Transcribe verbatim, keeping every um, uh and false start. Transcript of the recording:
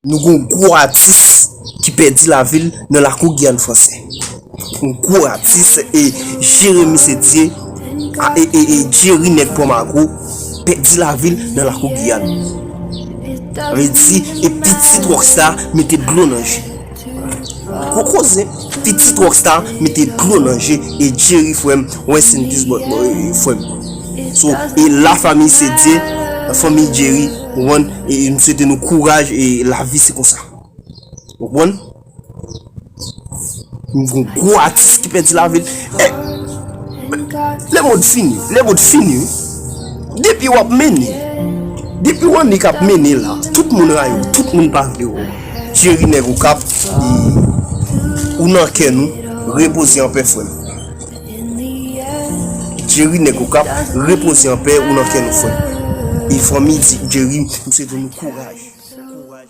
Nou gen yon gwo atis ki pèdi lavi l nan lakou Giyàn Fransè. Yon gwo atis, e, Jérémy Cédier, a, e, e, e, Jerry Nèg Pòmagwo pèdi lavi l nan lakou Giyàn. Sa vle di, e pitit rockstar mete dlo nan je. Gwo koze, pitit rockstar mete dlo nan je, e Jerry frè m, rest in peace, but, but, e, frè m. So, e la fanmi Cédier, fanmi Jerry, ou konprann, e, e m swete nou kouraj, e lavi se konsa. Ou konprann? Nou gen gwo atis ki pèdi lavi l. E, le monde fini, le monde fini, wi. Depi w ap mennen, depi w annik ap mennen la, tout moun rayi w, tout moun pa vle w. Jerry Nèg Okap, e, ou nan kè nou, repoze anpè, frè m. Jerry Nèg Okap, repoze anpè, ou nan kè nou, frè m. E fanmi di Jerry, m swete nou kouraj. Kouraj.